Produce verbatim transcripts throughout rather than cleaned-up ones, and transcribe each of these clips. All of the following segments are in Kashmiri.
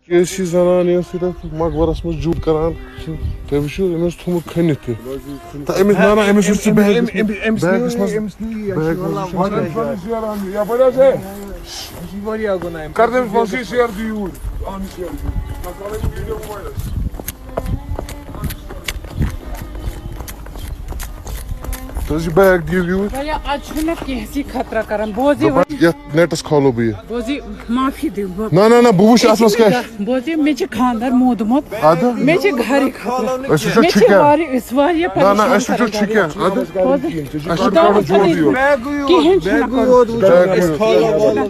أسۍ چھِ زنان یۄس ییٚتٮ۪تھ مقبرس منٛز جوٗلہٕ کران۔ تُہۍ وٕچھِو، أمۍ اوس تھوٚمُت کھٔنِتھ تہِ۔ تہٕ أمِس، نہ، نہ، أمِس وٕچھ ژٕ بیگس منٛز، بیگس منٛز۔ واریاہ گۄناہ۔ کر تٔمِس پانسٕے شیر دِیِو۔ تُہۍ حظ یہِ بیگ دِیِو یوٗرۍ۔ بھیا، آز چھُنہٕ کینٛہہ سی خطرہ کران۔ بوزِ وۄنۍ۔ یَتھ نیٹَس کھولو بہٕ یہِ۔ بوزِ، معافی دِیِو۔ بہٕ نہ، نہ، نہ، بہٕ وٕچھِ اَتھ منٛز کیٛاہ چھُ۔ بوزِ، مےٚ چھِ خانٛدر موٗدمُت۔ اَدٕ؟ مےٚ چھِ گَرِ خطرٕ۔ أسۍ وٕچھو مےٚ چھُ چھِ کیٛاہ۔ واریاہ، أسۍ واریاہ نہ، نہ، پریشان أسۍ وٕچھو کران چھُ گَرِ۔ کیٛاہ۔ اَدٕ؟ بوزِ، أسۍ چھِ خانٛدر موٗدمُت یورٕ۔ کِہیٖنۍ چھُنہٕ بیگ کھولو، وٕچھو، بیگ أسۍ کھولو، کھولو۔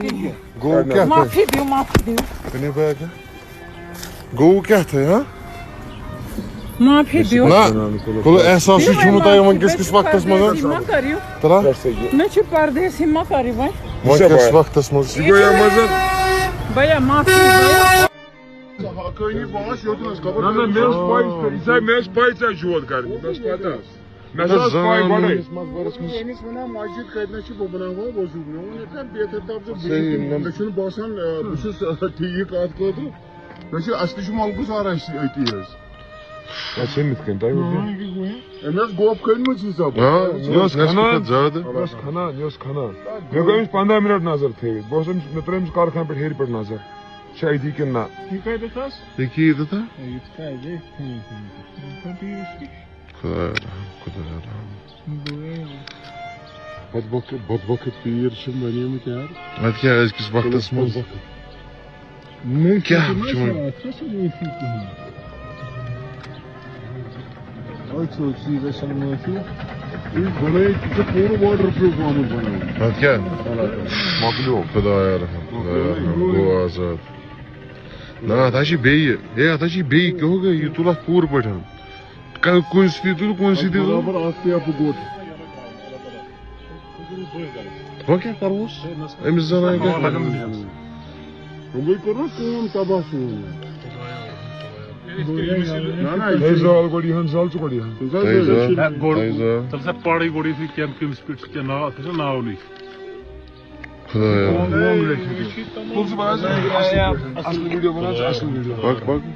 گوٚو کیٛاہ تۄہہِ؟ معافی دِیِو، معافی دِیِو۔ کٕنِو بیگ کیٛاہ؟ گوٚو کیٛاہ تۄہہِ، ہاں؟ معافی دِیِو۔ نہ، کُلہٕ احساسٕے چھُنہٕ تۄہہِ وٕنکیٚس کِس وقتَس منٛز۔ پردیسی مہ کٔرِو۔ تَلہ؟ مےٚ چھِ پردیسی مہ کٔرِو وۄنۍ۔ وٕنکیٚس وقتَس منٛز۔ بیا، معافی دِیِو۔ نہ، نہ، مےٚ ٲس پَے، ژےٚ، مےٚ ٲس پَے ژےٚ چھُ یور کَرٕنۍ، مےٚ ٲس پَتہ۔ مےٚ چھِ آز پَے گۄڈَے۔ أمِس وَنان مسجد کَتہِ نَس چھِ، بہٕ بَناوہا وضوٗ۔ مےٚ ووٚن یِتھ کٔنۍ بے ترتاب تہٕ بے، مےٚ چھُنہٕ باسان، آ، بہٕ چھُس، آ، ٹھیٖک اَتھ خٲطرٕ۔ مےٚ چھُ، اَسہِ تہِ چھُ مۄلگُس آران أتی حظ۔ اَسہِ چھِ أمِس کٔنۍ، تۄہہِ ووٚنوُ؟ أمۍ ٲس گوپ کٔنۍ مٕژ ییٖژاہ۔ آ، یہِ اوس کھنان، زیادٕ۔ یہِ اوس کھنان، یہِ اوس کھنان۔ مےٚ گوٚو أمِس پنٛداہ مِنٹ نظر تھٲوِتھ۔ بہٕ اوسُس أمِس، مےٚ ترٛٲو أمِس کارخانہٕ پٮ۪ٹھ ہیٚرِ پٮ۪ٹھ نظر۔ چھا أتی کِنہٕ نہ؟ یہِ کَتٮ۪تھ ٲس؟ یہِ کہِ ییٚتٮ۪تھ ہا؟ یہِ تہِ کَتہِ؟ یہِ تہِ کَتہِ؟ خۄدایا رحم، خۄدایا رحم۔ بدبخت، بدبخت پیٖر چھِ بنیمٕتۍ یار۔ اَدٕ کیٛاہ، أزکِس وقتس منٛز؟ بدبخت۔ نہ، کیٛاہ سُہ چھُ چھُ وۄنۍ؟ اَتھ چھُ سُہ معٲفی کِہیٖنۍ۔ أتھۍ سۭتۍ چیٖزس چھَنہٕ معٲفی۔ یہِ بنٲیِتھ چھُ پوٗرٕ waterproof آمُت بناونہٕ۔ اَدٕ کیٛاہ؟ مۄکلیو۔ خۄدایا رحم، خۄدایا رحم، گوٚو آزاد۔ نہ، اَتھ ہا چھِ بیٚیہِ، ہے، اَتھ ہا چھِ بیٚیہِ، کیٛاہ ہو گٔے؟ یہِ تُل اَتھ پوٗرٕ پٲٹھۍ۔ کُنہِ سۭتۍ تُل، کُنہِ سۭتۍ تُل۔ برابر اَتھ تہِ اَپہٕ گوٚٹ۔ وۄنۍ کیٛاہ کَرہوس؟ أمِس زَنانہِ کیٛاہ کَرو؟ وۄنۍ گٔے کوٚرمُت کٲم تباہ سون۔ نہ، نہ، یہِ تھٲے چھُ زال گۄڈٕ یِہَن، زال ژٕ گۄڈٕ یِہَن۔ تُہۍ چھِو حظ تھٲے زال، یہِ چھُ تھٲے زال۔ تَمہِ ساتہٕ پَرٕے گۄڈٕ یُتھُے کیٚنٛہہ کٔمِس پٮ۪ٹھ چھُ کیٚنٛہہ ناو، تَتھ چھُ ناو نٕے۔ خۄدایا۔ کُل چھُ بَنان ژٕ اَصٕل پٲٹھۍ۔ اَصٕل video بَنان ژٕ، اَصٕل video۔ پَک، پَک۔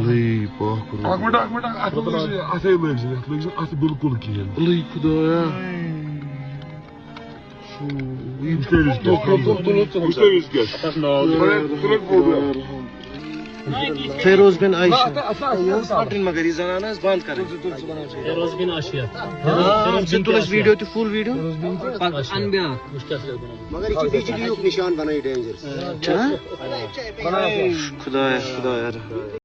لٔے پاک روٗد۔ اَکھ مِنٹ، اَکھ مِنٹ، اَتھ لٲگۍ زِ، اَتھَے لٲگۍ زِ، اَتھ لٲگۍ زِ، اَتھ بِلکُل کِہیٖنۍ۔ لٔے خۄدایا۔ وٕچھ تٔمِس کیٛاہ۔ وٕچھ تٔمِس کیٛاہ۔ فیروز بن عائشہ۔ یہِ اوس پھٹٕنۍ، مگر یہِ زنان ٲس بنٛد کرٕنۍ۔ فیروز بن عائشہ۔ ژٕ تُل اَسہِ video تہِ، full video۔ پَتہٕ اَن بیٛاکھ۔ وٕچھ کیٛاہ چھُ بنومُت۔ مگر یہِ چھِ بجلی یُک نشان بنٲیِتھ danger۔ چھُنا؟ خدایا، خدایا۔